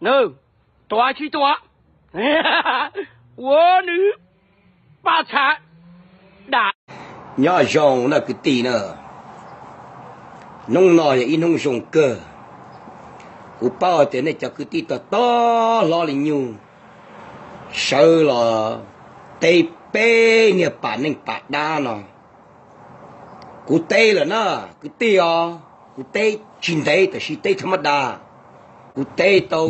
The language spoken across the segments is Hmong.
Nws tuav tsis tuav, ua nws paj txha dam. Nyob zoo na kwv tij na, hnub no yog ib hnub zoo kawg. Kuv paub tias nej cov kwv tij tog tog hlob li nyuj sawv los teb peb niag pam neej pam dab no. Kuv teb lawm na kwv tij os, kuv teb tsis ntev tab sis teb thab mab das. Kuv teb tau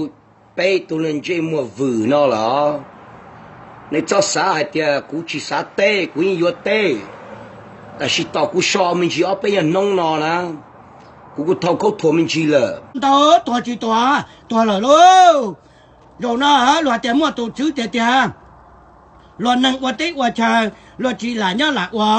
peb tug niag ntsej muag vwm no lawm. Nej txhob xav hais tias kuv tsis xav teb, kuv yeej yuav teb, tab sis tos kuv so me ntsis ob peb nyuag hnub no na, kuv kuj thau khaub thuas me ntsis lawm. Ntau, tuag tsis tuag, tuag lawm lauj. Zaum no luag tias muaj tus tswv tiag tiag, luag neeg ua teb ua chaw, luag tsis lam nyob lam ua,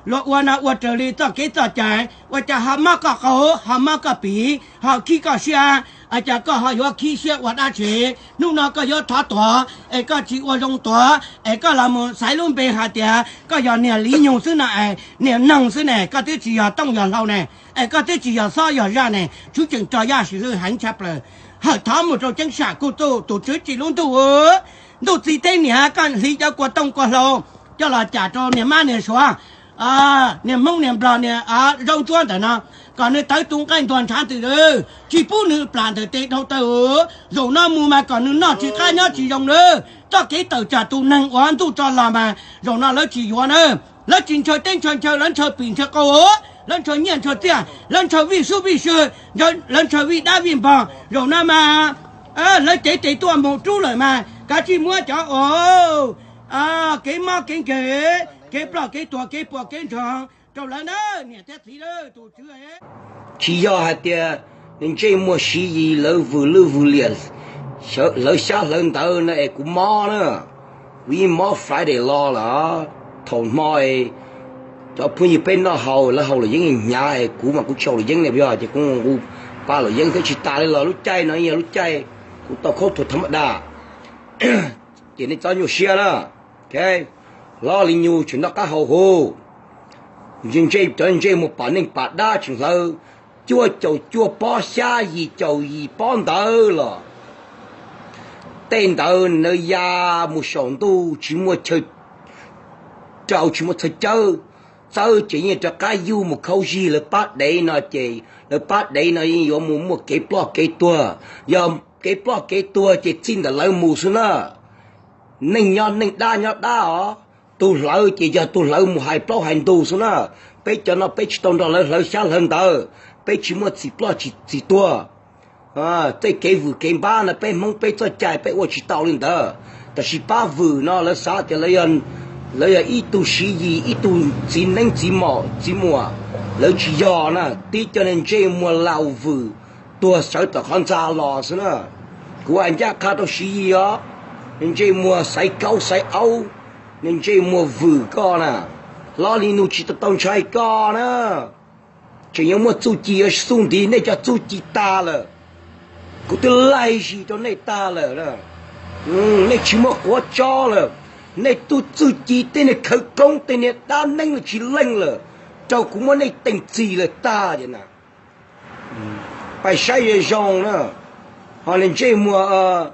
luag ua no ua raws li txoj kev txoj cai, ua cas ho mob koj qau, ho mob koj pim, ho khib koj siab, ua cas koj ho yuav khib siab ua dab tsi? Hnub no koj yuav thov tuag es koj tsis ua zoo tuag es koj los mus xaiv lub npe hais tias koj yog niag Lis Nyug xwb no es niag noog xwb ne, koj twb tsis yog tooj yog hlau ne, es koj twb tsis yog xob yog zaj ne, tswv tseem tso yaj sim lwj heev tshaj plaws. Hawm thov mus rau ceeb sam kuj tuj, tus tswv tsim lub ntuj, ntuj txiv teb niam, koj hliv cov kua tooj kua hlau coj los cam rau niag mab niag suav, niag hmoob niag nplog niag zaub ntsuab ntawm no, kom nws tawv tu nqaij ntuag ntshav ntws, tsis pub nws plam ntawm tes dhau taw. Zaum no mus mas kom nws noj tsis qab nyob tsis zoo na. Txoj kev tawm tsam tus neeg uas ntuj tso los mas zaum no lawv tsis yuav na. Lawv tsis ntshaw teb ntshaw chaw, lawv ntshaw pim ntshaw qau, lawv ntshaw nyiaj ntshaw txiaj, lawv ntshaw vij sub vij sw, lawv ntshaw vij dab vij npog. Zaum no mas lawv cev tes tuaj mus rub lawm mas kav tsij muab cov uas kev mob kev nkeeg, kev ploj kev tuag, kev puas kev ntsoog rau lawv na, niam thiab txiv, tus tswv. Tsis yog hais tias ntsej muag Siv Yis lawv vwm lwj vwm liam, hlawv xyab hlawv ntawv no es kuv mob na. Kuv yeej mob Friday los lawm. Thaum hmo cov phooj ywg peb noj haus, lawv haus luam yeeb hnyav es kuv mas kuv tsis haus luam yeeb ne, yog ces kuv nqus pa luam yeeb thiab tsis tas li los lub caij no yog lub caij kuv tau khaub thuas thab mab das. Ces nej txhob nyuaj siab na. Hlob Lis Nyug tseem noj qab haus huv, cov ntsej muag pam neej pam dab tseem hlawv cuaj caum cuaj pob xyab, yim caum yim pob ntawv los. Tej ntawd lawv ya mus saum ntuj tsis muaj chaw rau, tsis muaj chaw cawb. Txawb ces yeej rov qab yuj mus khaub zig lawv pab dev no ces lawv pab dev no yeej yuav mus muaj kev ploj kev tuag. Yog kev ploj kev tuag ces txij ntawm lawv mus xwb na. Neeg nyob neeg, dab nyob dab os. Tus hlawv ces yog tus hlawv mus hais plaub hais ntug xwb na. Peb cov no peb tsis tau nrog lawv hlawv xyab hlawv ntawv, peb tsis muaj txim ploj txim tuag. Tej kev vwm kev npab no peb Hmoob peb txoj cai peb ua tsis tau li ntawd. Tab sis pab vwm no lawv xav tias lawv yog ib tug Siv Yis, ib tug txiv neeb txiv mos txiv muam, lawv tsis yog na, tib co niag ntsej muag laus vwm tuag sawv tom qhov ntxa los xwb na. Kuv hais ncaj qha rau Siv Yis os, niag ntsej muag Xaiv Kaub Xaiv Aub, niag ntsej muag vwm koj na, Hlob Lis Nyug tsis tau tau ntshai koj na. Tseem yuav muaj txuj ci yuav xub ntiv nej cov txuj ci tas lawm. Kuv twb laig zis rau nej tag lawm. Nej tsis muaj quav tsob lawm. Nej tug txuj ci tej niag khawv koob tej niag dab neeb lawm tsis leej lawm, rau kuv muab nej teem txim lawm tag na. Pais saib zoo zoo na. Ho niag ntsej muag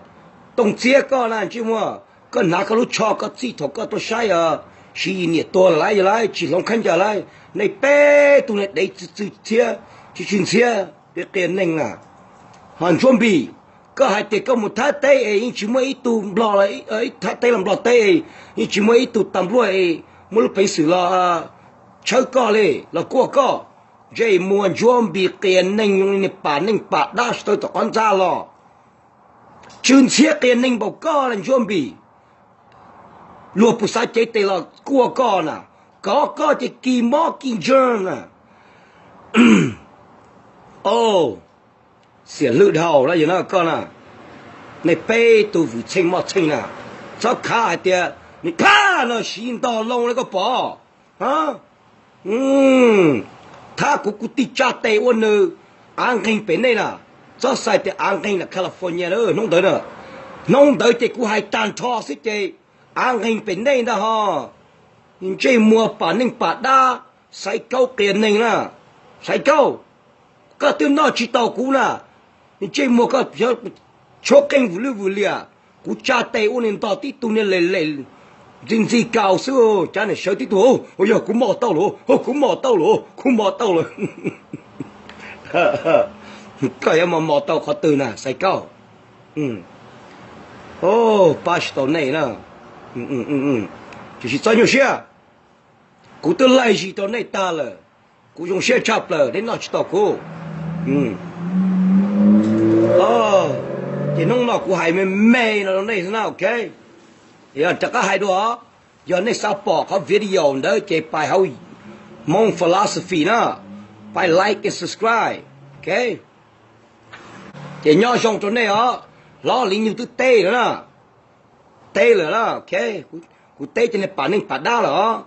Tooj Txiab koj na, ntsej muag, koj hnav koj lub tsho koj txij thaum koj tuaj saib Siv Yis niam tuag lawm lauj, tsis hloov khaub ncaws lauj. Nej peb tug niag dev txwv txwv ntxhiab, tsis txwv ntxhiab, peb qias neeg na. Ho Ntsuab Npis, koj hais tias koj mus thab teb es yeej tsis muaj ib tug Nplog, thab teb los Nplog teb, yeej tsis muaj ib tug tas npluaj es muaj lub peev xwm los tshawb koj li los kuaj koj. Ntsej muag Ntsuab Npis qias neeg, niag pam neej pam dab tawv tom qhov ntxa los. Tsw ntxhiab qias neeg npaum koj na Ntsuab Npis. Luag puas xav cev tes los kuaj koj na, kov koj ces kis mob kis ntseeg na. Xiam hlwb dhau na yog no koj na. Nej peb tug vwm txheej moj txheej na, txhob khav hais tias nws phaj no siv ntog loo li koj pom. Thab kuv kuv tij tsa tes ua nws av nqeeg pem nej na. Txhob xav tias av nqeeg na California hnub ntawd na. Hnub ntawd ces kuv hais tag nrho xwb ces av nqeeg pem nej ntag ho. Ntsej muag pam neej pam dab, Xaiv Kaub qias neeg na. Xaiv Kaub, koj twb noj tsis tau kuv na. Ntsej muag koj Tshuab qeej vwm lwj vwm liam, kuv tsa tes ua niag ntog tib tug niag lem lem ntxi ntxi kaus xwb, cab niam sawv tib tug, yog kuv mos tau lawm, kuv mos tau lawm, kuv mos tau lawm. Koj yuav mos mos tau qhov twg na Xaiv Kaub? Pab tsis tau nej na. Tiam sis txhob nyuaj siab, kuv twb laig zis rau nej tag lawm. Kuv zoo siab tshaj plaws, nej noj tsis tau kuv. Ces hnub no kuv hais me me no rau nej xwb na, ok. Yog rov qab hais dua, yog nej xav pom qhov video ntawd ces pais hauv Hmoob Philosophy na, pais like and subscribe, ok. Ces nyob zoo rau nej os, hlob Lis Nyug twb teb lawm na, teb lawm na, ok. Kuv teb cov niag pam neej pam dab lawm os.